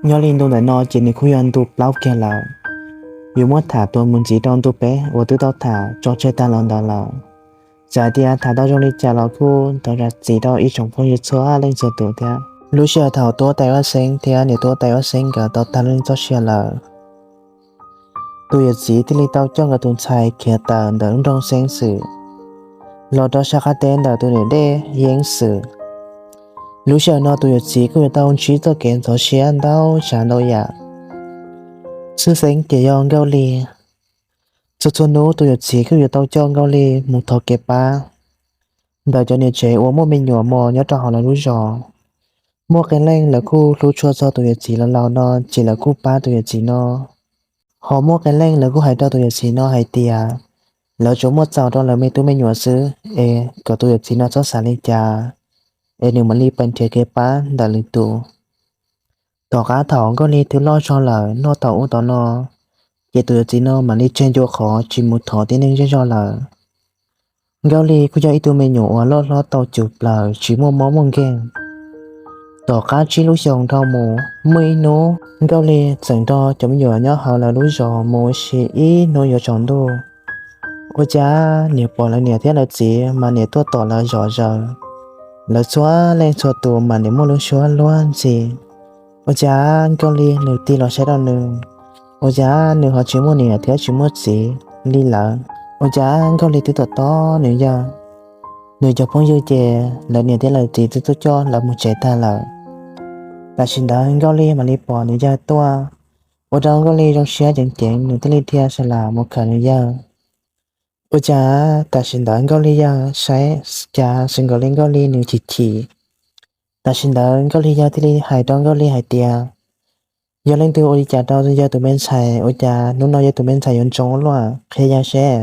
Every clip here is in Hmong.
Nyob li ntu ntawm no ces nws kuj yog ntu plaub kiag lawm. Yuav muab tham tuaj mus ntxiv rau ntu peb uas twb tau tham tso tseg tag los ntawd lawm. Txawm hais tias tham tau zoo li cas los kuj thov zam txim rau ib tsoom phooj ywg txhua leej txhua tus thiab. Lub sij hawm thaum Tub Tais Vaj Xeeb thiab niam Tub Tais Vaj Xeeb nkawd tau tag lub neej txoj sia lawm, tus yawm txiv thiaj li tau coj nkawd tus ntxhais khiav tawm ntawm lub nroog Xeeb Xwm los rau sab qab teb ntawm tus niam dej Yeeb Xwm. Lub sij hawm no tus yawm txiv kuj yuav tau ntsib txoj kev ntxhov siab ntau tsav ntau yam. Xwb xeeb ces yog Nkauj Li. Txhua txhua hnub tus yawm txiv kuj yuav tau coj Nkauj Li mus thov kev pab ntawm cov niam tsev uas muaj me nyuam mos nyob rau hauv lawv lub zos. Muaj qee leej lawv kuj hlub tshua txog tus yawm txiv laus laus no ces lawv kuj pab tus yawm txiv no. Ho muaj qee leej lawv kuj hais rau tus yawm txiv no hais tias lawv tsuas muaj txaus rau lawv me tub me nyuam xwb es kom tus yawm txiv no txhob xav li cas, es nws mam li pes nrhiav kev pab ntawm lwm tus. Tom qab thaum Nkauj Li twb loj zog lawm noj tau ub tau no, ces tus yawm txiv no mam li tseg ncua qhov tsis mus thov tib neeg zej zog lawm. Nkauj Li kuj yog ib tug me nyuam uas loj hlob tau cuv plaws tsis muaj mob muaj nkeeg. Tom qab tsib lub xyoos dhau mus muaj ib hnub Nkauj Li txawm nrog cov me nyuam nyob hauv lawv lub zos mus ua si ib hnub yuav tsaus ntuj. Ua cas niam pom lawv niam thiab lawv txiv mas niam tuaj tom lawv zom zaws. Lawv txhua leej txhua tus mas niam muaj lub suab luag ntxhi. Ua cas Nkauj Li nws tig los saib rau nws, ua cas nws ho tsis muaj niam thiab tsis muaj txiv li lawm? Ua cas Nkauj Li twb tom tom nws yawg, nws cov phooj ywg ces lawv niam thiab lawv txiv twb tuaj coj lawv mus tsev tag lawm. Tam sim ntawd Nkauj Li mam li pom nws yawg tuaj, ua rau Nkauj Li zoo siab ceev ceev, nws thiaj li dhia sas las mus khawm nws yawg. Ua cas tam sim ntawd Nkauj Li yawg saib cas xws nkaus li Nkauj Li nws chim chim. Tam sim ntawd Nkauj Li yawg thiaj li hais rau Nkauj Li hais tias, yog leej twg ua li cas rau yawg tus me ntxhais, ua cas hnub no yawg tus me ntxhais yuav ntsoov ua luaj, qhia yawg seb.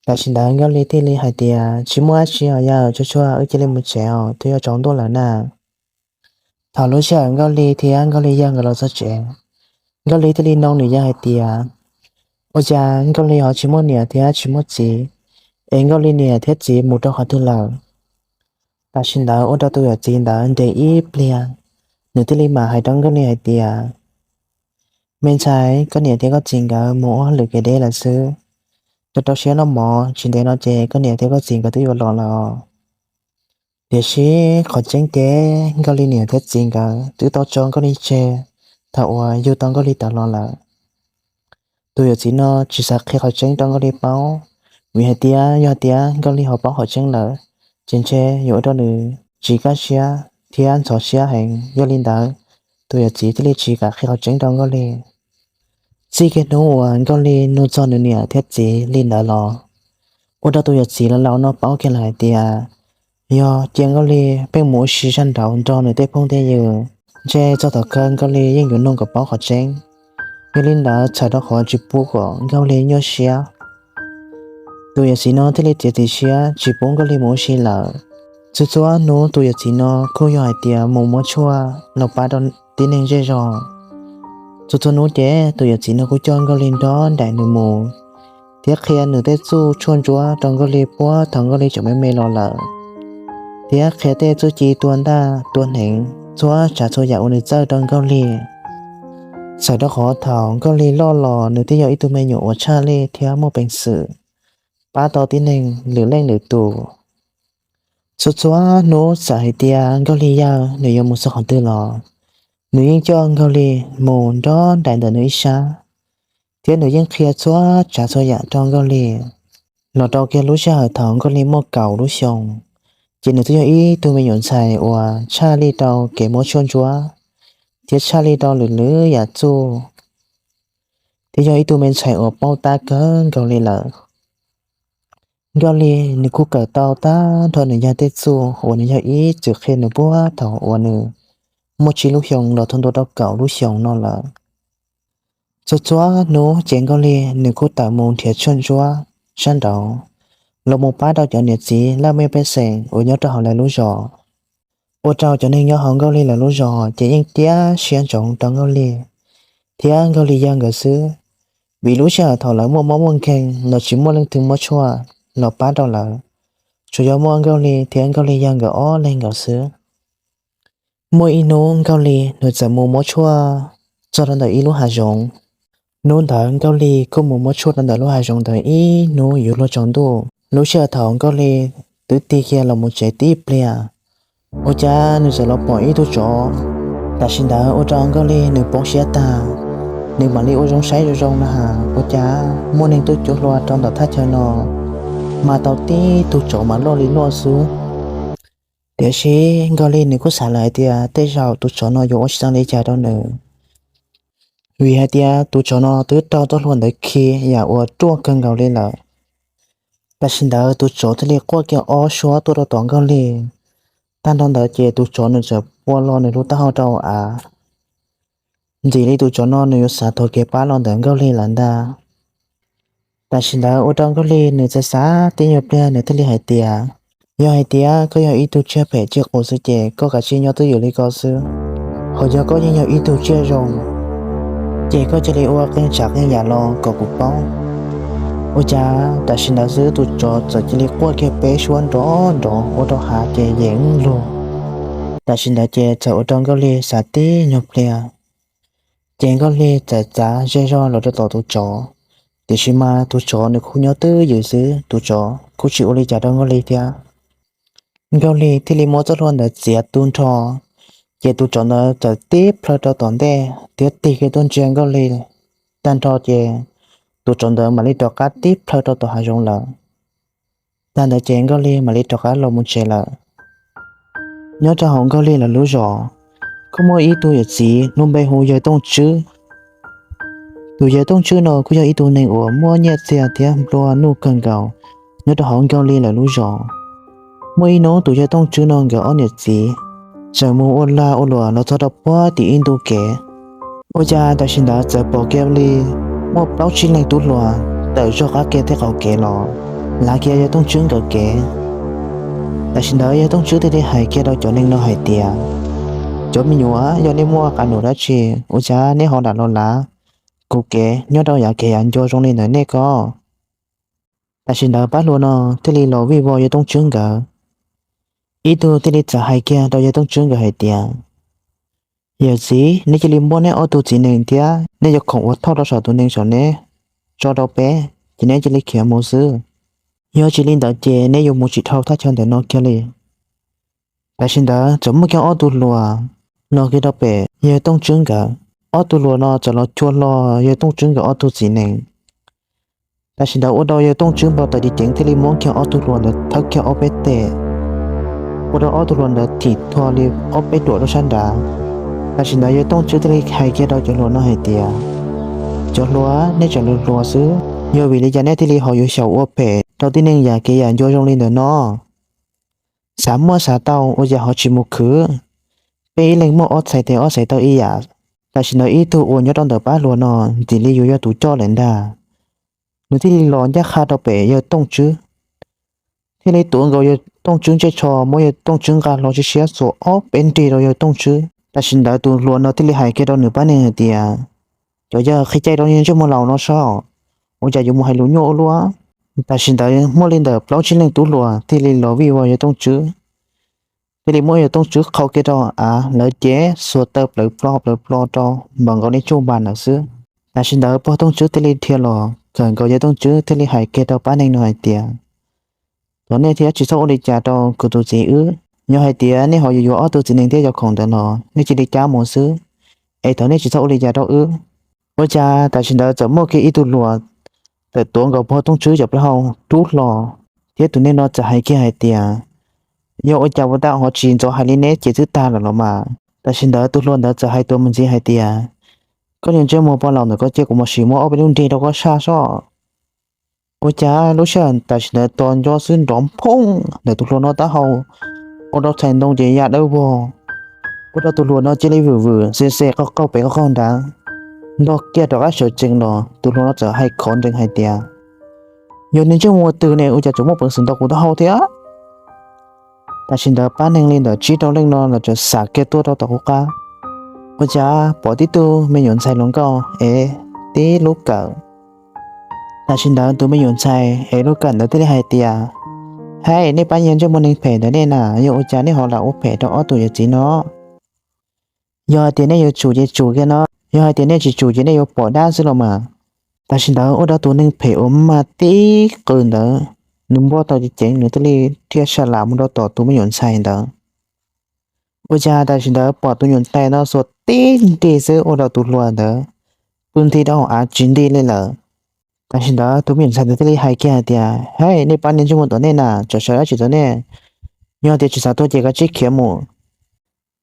Tam sim ntawd Nkauj Li thiaj li hais tias, tsis muaj dab tsi os yawg, tsuag tsuag wb cia li mus tsev os, twb yuav tsaus ntuj lawm na. Thaum lub sij hawm Nkauj Li thiab Nkauj Li yawg nkawd los txog tsev, Nkauj Li thiaj li nug nws yawg hais tias, ua cas Nkauj Li ho tsis muaj niam thiab tsis muaj txiv, es Nkauj Li niam thiab txiv mus rau qhov twg lawm? Tam sim ntawd ua rau tus yawm txiv ntawd nres ib pliag, nws thiaj li mam hais rau Nkauj Li hais tias, me ntxhais, koj niam thiab koj txiv nkawd mus ua hauj lwm kev deb lawm xwb. Rau rau siab noj mov, tsis ntev no ces koj niam thiab koj txiv nkawd twb yuav los lawm os. Tiam sis qhov tseeb ces Nkauj Li niam thiab txiv nkawd twb tau tso Nkauj Li tseg thaum uas yug tau Nkauj Li tawm los lawm. Tus yawm txiv no tsis xav qhia qhov tseeb rau Nkauj Li paub, vim hais tias yog tias Nkauj Li ho paub qhov tseeb lawm, ces ntshe yuav ua rau nws tsis kaj siab thiab ntxhov siab heev. Yog li ntawd, tus yawm txiv thiaj li tsis kam qhia qhov tseeb rau Nkauj Li. Txij kiag hnub uas Nkauj Li nug txog nws niam thiab txiv li ntawd los, ua rau tus yawm txiv laus laus no paub kiag lawm hais tias, yog cia Nkauj Li pheej mus ua si sab nraud nrog nws tej phooj tej ywg, ntshe txog thaum kawg Nkauj Li yeej yuav nug kom paub qhov tseeb. Yog li ntawd txhawm rau qhov tsis pub kom Nkauj Li nyuaj siab, tus yawm txiv no thiaj li txiav txim siab tsis pub Nkauj Li mus ua si lawm. Txhua txhua hnub tus yawm txiv no kuj yog hais tias mus muab tshuaj los pab rau tib neeg zej zog. Txhua txhua hnub ces tus yawm txiv no kuj coj Nkauj Li nrog nraim nws mus, thiab qhia nws tej txuj tshuaj ntsuab rau Nkauj Li puag thaum Nkauj Li tseem me me los lawm, thiab qhia tej txuj ci tua ntaj tua hneev txhua tsav txhua yam uas nws txawj rau Nkauj Li. Txawm rau qhov thaum Nkauj Li loj los nws twb yog ib tug me nyuam uas tshaj lij thiab muaj peev xwm pab tau tib neeg lwm leej lwm tus. Txhua txhua hnub txawm hais tias Nkauj Li yawg nws yuav mus txog qhov twg los, nws yeej coj Nkauj Li mus nrog nraim ntawm nws ib sab, thiab nws yeej qhia txhua tsav txhua yam rau Nkauj Li. Los rau kiag lub sij hawm thaum Nkauj Li muaj kaum lub xyoo, ces nws twb yog ib tug me nyuam ntxhais uas tshaj lij rau kev muab tshuaj ntsuab, thiab tshaj lij rau lwm lwm yam txuj, thiab yog ib tug me ntxhais uas paub tab kawg nkaus li lawm. Nkauj Li nws kuj kawm tau tag nrho nws yawg tej txuj uas nws yawg ib txwm qhia nws puag thaum uas nws muaj tsib lub xyoo los txog ntua rau kaum lub xyoo no lawm. Txhua txhua hnub ces Nkauj Li nws kuj tawm mus nrhiav tshuaj ntsuab sab nraud los mus pab rau cov niam txiv laj mej pej xeem uas nyob rau hauv lawv lub zos, ua rau cov neeg nyob hauv Nkauj Li lawv lub zos ces yeej tiab siab ntsoov rau Nkauj Li thiab Nkauj Li yawg nkawd xwb, vim lub sij hawm thaum lawv muaj mob muaj nkeeg los tsis muaj leej twg muab tshuaj los pab rau lawv, tsuas yog muaj Nkauj Li thiab Nkauj Li yawg nkawd ob leeg nkaus xwb. Muaj ib hnub Nkauj Lig nws txawm mus muab tshuaj txog rau ntawm ib lub hav zoov. Hnub ntawd Nkauj Lig kuj mus muab tshuaj rau ntawm lub hav zoov ntawd ib hnub yuav luag tsaus ntuj. Lub sij hawm thaum Nkauj Lig twb tig kiag los mus tsev tib pliag, ua cas nws txawm los pom ib tug tsov. Tam sim ntawd ua rau Nkauj Lig nws poob siab tag, nws mam li ua zoo saib zoo zoo na has ua cas muaj neeg tuaj cuab hlua rau ntawm thaj chaw no mas tau tib tug tsov mas loj li loj xwb. Tiam sis Nkauj Lig nws kuj xav lawm hais tias tej zaum tus tsov no yuav ua tsis tau li cas rau nws, vim hais tias tus tsov no twb raug txoj hlua ntawd khi yam uas ruaj kawg nkaus li lawm. Tam sim ntawd tus tsov thiaj li quaj kiag ob suab tuaj rau tom Nkauj Lig. Tag nrho ntawd ces tus tsov nws txawm pua los nws lub taub hau rau av, ntxim li tus tsov no nws yuav xav thov kev pab los ntawm Nkauj Lig lawm ntag. Tam sim ntawd ua rau Nkauj Lig nws txawm xav tib nyuag pliag nws thiaj li hais tias, yog hais tias koj yog ib tug tsiaj phem tsiaj qus xwb ces koj kav tsij nyob twj ywm li ko xwb. Ho yog koj yeej yog ib tug tsiaj zoo, ces koj cia li ua qee tsam qee yam los kom kuv paub. Ua cas tam sim ntawd xwb tus tsov txawm cia li quaj kiag peb suab nrov nrov ua rau hav ces yeej lug. Tam sim ntawd ces txawm ua rau Nkauj Lig xav tib nyuag pliag, ces Nkauj Lig txawm txav zej zog los rau tom tus tsov. Tiam sis mas tus tsov nws kuj nyob twj ywm xwb, tus tsov kuj tsis ua li cas rau Nkauj Lig thiab. Nkauj Lig thiaj li muab txoj hlua ntawd txiav tu nrho, ces tus tsov ntawd txawm tib plhaw rau tom ntej thiab tig kiag tuaj ntsia Nkauj Lig. Tag nrho ces tus tsov ntawd mam li rov qab tib plhaw rau tom hav zoov lawm. Tag ntawd ces Nkauj Lig mam li rov qab los mus tsev lawm. Nyob rau hauv Nkauj Lig lawv lub zos, kuj muaj ib tug yawm txiv lub npe hu Yawg Tooj Tswb. Tus Yawg Tooj Tswb no kuj yog ib tug neeg uas muaj nyiaj txiag thiab nplua nuj kawg nkaus nyob rau hauv Nkauj Lig lawv lub zos. Muaj ib hnub tus Yawg Tooj Tswb no nkawd ob niam txiv txawm mus ua lag ua luam los txog rau puag tim ib ntu kev. Ua cas tam sim ntawd txawm pom kiag li muaj plaub tsib leeg tub hluas tawm zog qab kev tej qaum kev los lav kiag Yawg Tooj Tswb nkawd kev. Tam sim ntawd Yawg Tooj Tswb thiaj li hais kiag rau cov neeg no hais tias, cov me nyuam, yog nej muaj qab num dab tsi ua cas nej ho lam los lav kuv kev nyob rau yav kev yav ncua zoo li ntawd nej ko? Tam sim ntawd pab hluas no thiaj li los vij vo Yawg Tooj Tswb nkawd. Ib tug thiaj li txawm hais kiag rau Yawg Tooj Tswb nkawd hais tias, yawm txiv, neb cia li muab neb ob tug txiv nees thiab nej cov khoom uas thauj rau saum tus nees saum neb tso rau peb, ces neb cia li khiav mus xwb. Yog tsis li ntawd ces neb yuav mus tsis dhau thaj chaw ntawm no kiag li. Tam sim ntawd txawm muaj kiag ob tug hluas los kiag rau pem Yawg Tooj Tswb nkawd. Ob tug hluas no txawm los cuag hlo Yawg Tooj Tswb nkawd ob tug txiv nees. Tam sim ntawd ua rau Yawg Tooj Tswb npau taws ceev ceev thiaj li muab kiag ob tug hluas ntawd thawb kiag ob peb teg, ua rau ob tug hluas ntawd thim thua li ob peb ruam rau sab nrad. Tam sim ntawd Yawg Tooj Tswb thiaj li hais kiag rau cov hluas no hais tias, cov hluas, nej tseem hluas hluas xwb, yog vim li cas nej thiaj li ho yuav xyaum ua phem rau tib neeg yam kev yam ncua zoo li ntawm no? Xav muaj xav tau ua cas ho tsis mus khwv? Peb ib leeg muaj ob txhais tes ob txhais taw ib yam. Tam sim ntawd ib tug uas nyob rau ntawm pab hluas no ntxim li yuav yog tus coj lawm ntag. Nws thiaj li los ncaj qha rau pem Yawg Tooj Tswb, thiaj li tuav nkaus Yawg Tooj Tswb ntsej tsho, muab Yawg Tooj Tswb nqa hlo siab siab xuas ob peb nrig rau Yawg Tooj Tswb. Tam sim ntawd tus hluas no thiaj li hais kiag rau nws pab neeg hais tias, cov yawg, qhia cai rau niag ntsej muag laus no saib, ua cas yuav mus hais lus nyuaj ua luaj. Tam sim ntawd muaj li ntawm plaub tsib leeg tub hluas thiaj li los vij vo Yawg Tooj Tswb, thiaj li muab Yawg Tooj Tswb qhau kiag rau av, lawv ces xuas taw plawv plo plawv plo rau npaum nkaus li tsuj npas ntawd xwb. Tam sim ntawd pog Tooj Tswb thiaj li dhia los kawm nkaus Yawg Tooj Tswb thiaj li hais kiag rau pab neeg no hais tias, thov nej thiab tsis txhob ua li cas rau kuv tus txiv wb. Yog hais tias nej ho yuav yuav ob tug txiv nees thiab cov khoom ntawd los nej cia li cab mus xwb, es thov nej tsis txhob ua li cas rau wb. Ua cas tam sim ntawd txawm muaj kiag ib tug hluas tawm tuav nkaus pog Tooj Tswb cov plaub hau rub hlo, thiab tus neeg no txawm hais kiag hais tias, yog ua cas ua tau ho tsis ntxov hais li neb ces twb tag lawm los mas. Tam sim ntawd tus hluas ntawd txawm hais tuav mus ntxiv hais tias, koj niag ntsej muag pog laus ntawm koj, cia kuv mam sim muab ob peb lub nrig rau koj saj sob. Ua cas lub sij hawm tam sim ntawd tos nco xwb nrov nphoob ntawm tus hluas no taub hau, ua rau txhais ntoo ces ya dawb vog, ua rau tus hluas no cia li vwm vwm xe xe qaug qaug pem qaug qaug nrad, ntog kiag rov qab sawv tsees los tus hluas no txawm hais khov nrees hais tias, yog niag ntsej muag twg ne ua cas tseem muaj peev xwm ntaus kuv taub hau thiab? Tam sim ntawd pab neeg li ntawm tsib rau leej no los txawm xam kiag tuaj rau tom qub qab, ua cas pom tib tug me nyuam ntxhais hluas nkauj es tib lub kawm. Tam sim ntawd tus me nyuam ntxhais es lub kawm ntawd thiaj li hais tias, hais, nej pab niag ntsej muag neeg phem ntawd nej na, yog ua cas nej ho lam ua phem rau ob tug yawm txiv no? Yog hais tias nej yuav tsum ces tsum kiag no, yog hais tias nej tsis tsum ces nej yuav pom dab xwb los mas. Tam sim ntawd ua rau tus neeg phem uas mag tib qw ntawd, nws npau taws ceev ceev, nws thiaj li dhia sab laj mus rau tom tus me nyuam ntxhais ntawd. Ua cas tam sim ntawd pom tus nyuam ntxhais no xuas tib nrig xwb ua rau tus hluas ntawd pw nti rau hauv av tsis nti li lawm. Tam sim ntawd tus me nyuam ntxhais ntawd thiaj li hais kiag hais tias, Hej, nej pab niag ntsej muag tom nej na, tsam sawv dab tsi tau nej, yog tias tsis xav tuag ces kav tsij khiav mus.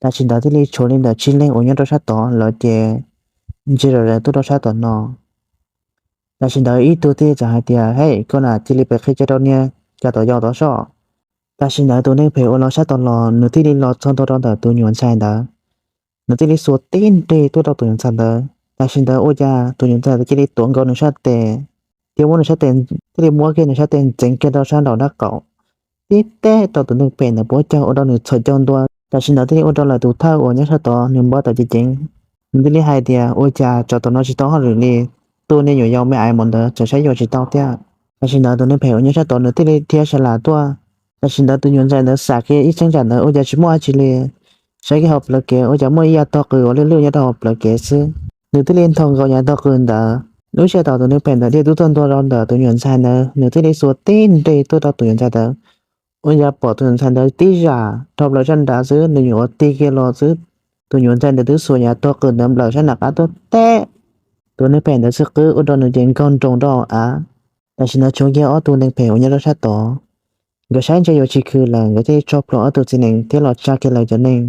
Tam sim ntawd thiaj li tshuav li ntawm tsib leeg uas nyob rau sab tod, lawv ces ntsia zom zaws tuaj rau sab tom no. Tam sim ntawd ib tug thiaj txawm hais tias, Hej, koj na, cia li pem qhia cia rau niag cov tom yau tod soj. Tam sim ntawd tus neeg phem uas los sab tod los, nws thiaj li los txog ntua rau ntawm tus nyuam ntxhais ntawd. Nws thiaj li xuas tib nrig tuaj rau tus nyuam ntxhais ntawd. Tam sim ntawd ua cas tus nyuam ntxhais ntawd cia li tuav nkaus nws sab tes, thiab muab nws sab tes, thiaj li muab kiag nws sab tes ntxeev kiag rau sab nraum dab qaum, tib teb rau tus neeg phem ntawd puab caug ua rau nws txhos caug ntua. Tam sim ntawd thiaj li ua rau lawv tus thawj uas nyob sab tod nws npau taws ceev ceev. Nws thiaj li hais tias, Ua cas tsov tom no tsis tau hauj lwm li, tus niag nyuam yaus me ais mos ntawd tsam saib yuav tsis tau thiab. Tam sim ntawd tus neeg phem uas nyob sab tod nws thiaj li dhia sab laj tuaj. Tam sim ntawd tus nyuam ntxhais ntawd xam kiag ib cheeb tsam ntawd ua cas tsis muaj dab tsi li, saib kiag hauv plawv kev ua cas muaj ib yav tog qws uas lwj lwj nyob rau hauv plawv kev xwb. Nws thiaj li nthos nkaus yav tog qws ntawd. Lub sij hawm thaum tus neeg phem ntawd dhia tuaj txog ntua rau ntawm tus nyuam ntxhais ntawd, nws thiaj li xuas tib nrig tuaj rau tus nyuam ntxhais ntawd. Ua cas pom tus nyuam ntxhais ntawd tib zam dhau plaws sab nrad xwb, nws nyuam qhuav tig kiag los xwb, tus nyuam ntxhais ntawd twb xuas yav tog qws ntawd nplawm sab nram qab tuaj teb tus neeg phem ntawd xwb qwb ua rau nws ces nkaug nroos rau av. Tam sim ntawd tshuav kiag ob tug neeg phem uas nyob rau sab tod, nkawd saib ntshe yuav tsis khwv lawm, nkawd thiaj li tso plhuav ob tug txiv nees thiab los tsa kiag lawv cov neeg.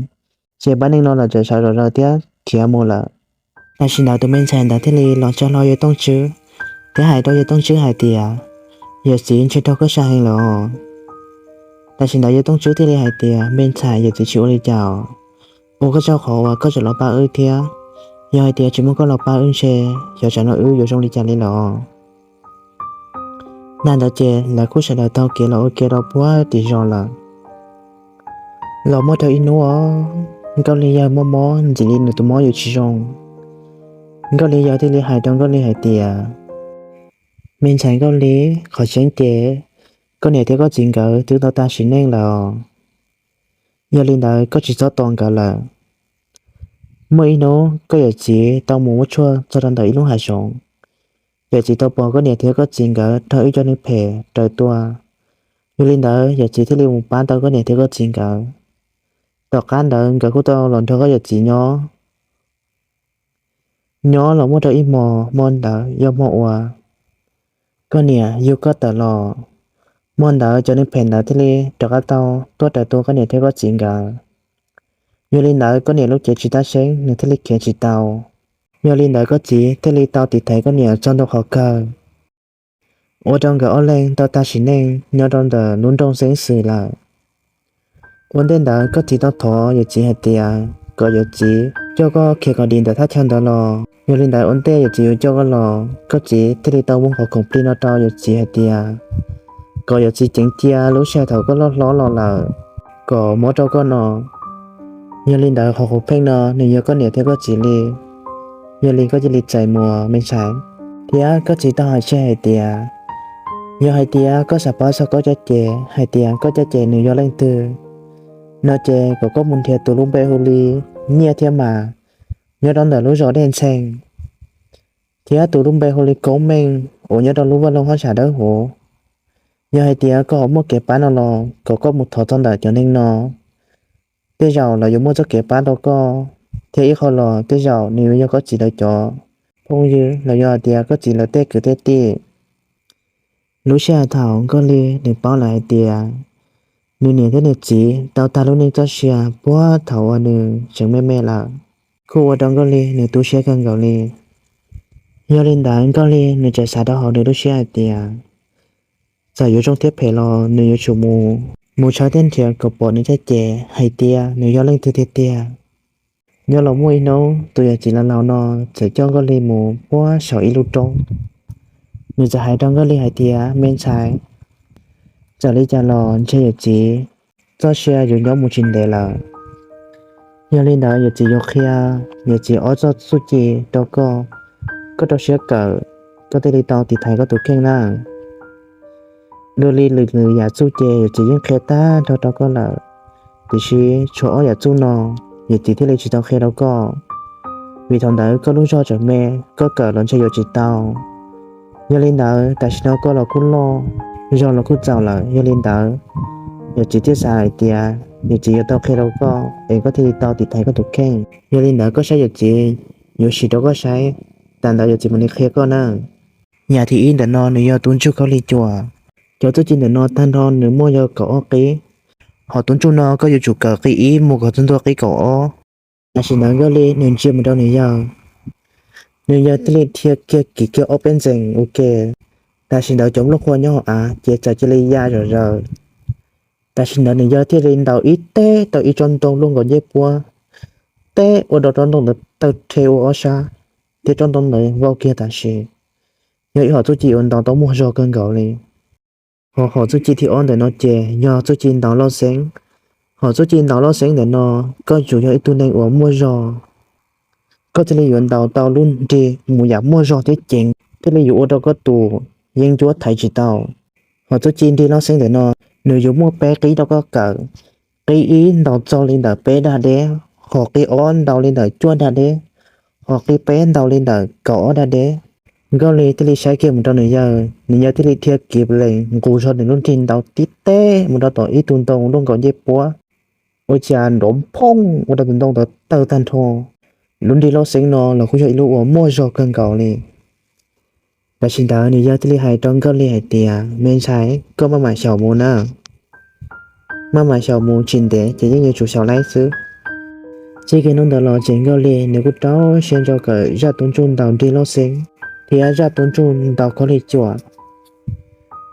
Ces pab neeg no lawv txawm sawv zom zaws thiab khiav mus lawm. Tam sim ntawd tus me ntxhais ntawd thiaj li los tsa hlo yawg Tooj Tswb thiab hais rau yawg Tooj Tswb hais tias, Yawm txiv, ntshe raug koj sam heev lawm os. Tam sim ntawd yawg Tooj Tswb thiaj li hais tias, Me ntxhais, yawm txiv tsis ua li cas os. Ua koj tsaug qhov uas koj tseem los pab wb thiab. Yog hais tias tsis muaj koj los pab wb ntshe xyov tsam no wb yuav zoo li cas li lawm os. Nag ntawd ces lawv kuj sawv daws taug kev los ua ke rau puag tim zos lawm. Los muaj rau ib hnub os, Nkauj Lis yawg mob mob ntxim li nws tus mob yuav tsis zoo. Nkauj Lis yawg thiaj li hais rau Nkauj Lis hais tias, Me ntxhais Nkauj Lis, qhov tseeb ces koj niam thiab koj txiv nkawd twb tau tag sim neej lawm os. Yog li ntawd koj tsis txhob tos nkawd lawm. Muaj ib hnub koj yawm txiv tau mus muab tshuaj txog rau ntawm ib lub hav zoov. Yawm txiv tau pom koj niam thiab koj txiv nkawd raug ib co neeg phem raws tua. Yog li ntawd yawm txiv thiaj li mus pab tau koj niam thiab koj txiv nkawd. Tom qab ntawd nkawd kuj tau los nrog koj yawm txiv nyob. Nyob los muaj rau ib hmo, hmo ntawd yog hmo uas koj niam yug koj tawm los. Hmo ntawd cov neeg phem ntawd thiaj li rov qab tau tuaj raws tua koj niam thiab koj txiv nkawd. Yog li ntawd koj niam lub cev tsis tab seeb, nws thiaj li khiav tsis tau. Yog li ntawd koj txiv thiaj li tau tiv thaiv koj niam txog ntua qhov kawg, ua rau nkawd ob leeg tau tag sim neej nyob rau ntawm lub nroog Xeeb Xwm lawm. Ua ntej ntawd koj txiv tau thov yawm txiv hais tias kom yawm txiv coj koj khiav kom dim ntawm thaj chaw ntawd los. Yog li ntawd ua ntej yawm txiv yuav coj koj los, koj txiv thiaj li tau muab qhov khoom plig no rau yawm txiv hais tias kom yawm txiv ceev cia lub sij hawm thaum koj loj hlob los lawm kom muab rau koj no. Yog li ntawd qhov khoom pheej no nws yog koj niam thiab koj txiv li. Yog li koj cia li txais mus me ntxhais. Thiab koj txiv tau hais tseg hais tias, yog hais tias koj xav paub txog koj caj ces hais tias koj caj ces nws yog leej twg no ces kom koj mus nrhiav tus lub npe hu li Nyiaj thiab mas, nyob rau ntawm lub zos Dej Ntxhee, thiab tus lub npe hu li Koob Meej uas nyob rau lub vaj loog hab sam dawb huv. Yog hais tias koj ho muaj kev pab no los kom koj mus thov txog ntawm cov neeg no, tej zaum lawv yuav muaj txoj kev pab rau koj, thiab ib qho los tej zaum nws yuav yog koj txiv lawv cov phooj ywg los yog hais tias koj txiv lawv tej kwv tej tij. Lub sij hawm thaum Nkauj Lig nws paub lawm hais tias nws niam thiab nws txiv tau tag lub neej txoj sia puag thaum uas nws tseem me me lawm, kuj ua rau Nkauj Lig nws tu siab kawg nkaus li. Yog li ntawd Nkauj Lig nws txawm xav rau hauv nws lub siab hais tias txawm yuav zoo thiab phem los nws yuav tsum mus, mus tshawb thiab nrhiav kom pom nws caj ces hais tias nws yog leej twg tiag tiag. Nyob los muaj ib hnub tus yawm txiv laus laus no txawm coj Nkauj Lig mus puag saum ib lub roob. Nws txawm hais rau Nkauj Lig hais tias, me ntxhais, txawm li cas los ntshe yawm txiv txoj sia yuav nyob mus tsis ntev lawm. Yog li ntawd yawm txiv yuav qhia yawm txiv ob txoj txuj ci rau koj, koj rau siab kawm, koj thiaj li tau tiv thaiv koj tus kheej na. Dua li lwm lwm yam txuj ces yawm txiv yeej qhia tag nrho rau koj lawm, tiam sis tshuav ob yam txuj no yawm txiv thiaj li tsis tau qhia rau koj, vim thaum ntawd koj lub zog tseem me, koj kawm los ntshe yuav tsis tau. Yog li ntawd tam sim no koj los kuj loj, zog los kuj txaus lawm, yog li ntawd yawm txiv thiaj xav hais tias yawm txiv yuav tau qhia rau koj es koj thiaj li tau tiv thaiv koj tus kheej. Yog li ntawd koj saib yawm txiv yuav sim rau koj saib, tas ntawd yawm txiv mam li qhia koj na. Yam thib ib ntawm no nws yog tus ntsuj kaub hli cuam. Cov txuj ci ntawm no tag nrho nws muaj yog kaum ob qib, hos tus ntsuj no koj yuav tsum kawm qib ib mus kom txog ntua qib kaum ob. Tam sim ntawd Nkauj Li nws ntsia mus rau nws yawg, nws yawg thiaj li dhia kiag kiv kiag ob peb ntxees ua ke. Tam sim ntawd cov nplooj qhuav nyob hauv av ces txawm cia li ya zom zaws. Tam sim ntawd nws yawg thiaj li ntaus ib teg tau ib tsob ntoo luaj nkaus ncej puab, teb ua rau tsob ntoo ntawd tawg rhe ua ob sab, thiab tsob ntoo ntawd vau kiag tam sim. Yog ib hom txuj ci uas ntaus tau muaj zog kawg nkaus li. Hos hom txuj ci thib ob ntawm no ces yog txuj ci ntaus loj xeeb. Hom txuj ci ntaus loj xeeb ntawm no, koj tsum yog ib tug neeg uas muaj zog, koj thiaj li yuav ntaus tau lub nrig mus yam muaj zog thiab ceev, thiaj li yuav ua rau koj tus yeeb ncuab thaiv tsis tau. Hom txuj ci nrig loj xeeb ntawm no, nws yuav muaj peb qib rau koj kawm. Qib ib ntaus txog li ntawm peb dag deb, hos qib ob ntaus li ntawm cuaj dag deb, hos qib peb ntaus li ntawm kaum ob dag deb. Nkauj Li thiaj li saib kiag mus rau nws yawg, nws yawg thiaj li dhia kiv lees nqus zog nws lub nrig ntaus tib teg mus rau tom ib tug ntoo luaj nkaus ncej puab, ua cas nrov phooj ua rau tus ntoo ntawd tawg tag nrho. Lub nrig loj xeeb no los kuj yog ib lub uas muaj zog kawg nkaus li. Tam sim ntawd nws yawg thiaj li hais rau Nkauj Li hais tias, me ntxhais, koj maj mam xyaum mus na. Maj mam xyaum mus, tsis ntev ces yeej yuav tsum xyaum laib xwb. Txij kiag hnub ntawd los ces Nkauj Li nws kuj rau siab ntso kawm zaj tub ntsuj ntaus nrig loj xeeb thiab zaj tub ntsuj ntaus kaub hli cuam.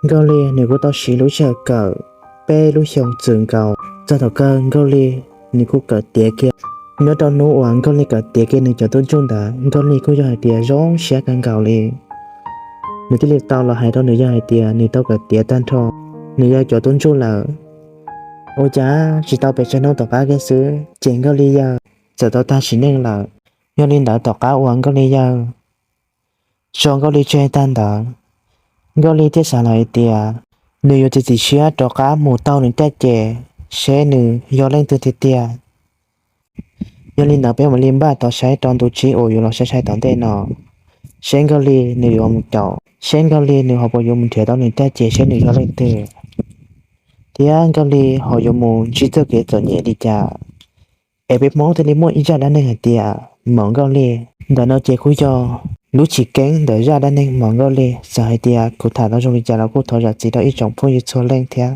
Nkauj Li nws kuj tau siv lub sij hawm kawm peb lub xyoo txwm nkaus, txog thaum kawg Nkauj Li nws kuj kawm tiav kiag. Nyob rau hnub uas Nkauj Li kawm tiav kiag nws cov tub ntsuj ntawd, Nkauj Li kuj yog hais tias zoo siab kawg nkaus li. Nws thiaj li tau los hais rau nws yawg hais tias nws tau kawm tiav tag nrho. Nws yawg cov tub ntsuj lawm, ua cas tsis tau pes tsawg hnub tom qab kiag xwb ces Nkauj Li yawg txawm tau tag sim neej lawm. Yog li ntawd tom qab uas Nkauj Li yawg tso Nkauj Li tseg tag ntawd, Nkauj Li thiaj xav lawm hais tias nws yuav txiav txim siab rov qab mus taug nws caj ces seb nws yog leej twg tiag tiag. Yog li ntawd peb mam li npaj tau saib rau ntu tsib uas yuav los sai sai tom ntej no, seb Nkauj Li nws yuav mus caum, seb Nkauj Li nws ho puas yuav mus nrhiav tau nws caj ces seb nws yog leej twg, thiab Nkauj Li ho yuav mus ntsib txoj kev txom nyem li cas. Es peb Hmoob thiaj li muaj ib zaj dab neeg hais tias maum Nkauj Li. Ntawm no ces kuj yog lub tsis keeb ntawm zaj dab neeg maum Nkauj Li. Txawm hais tias kuv tham tau zoo li cas los kuj thov zam txim rau ib tsoom phooj ywg txhua leej thiab.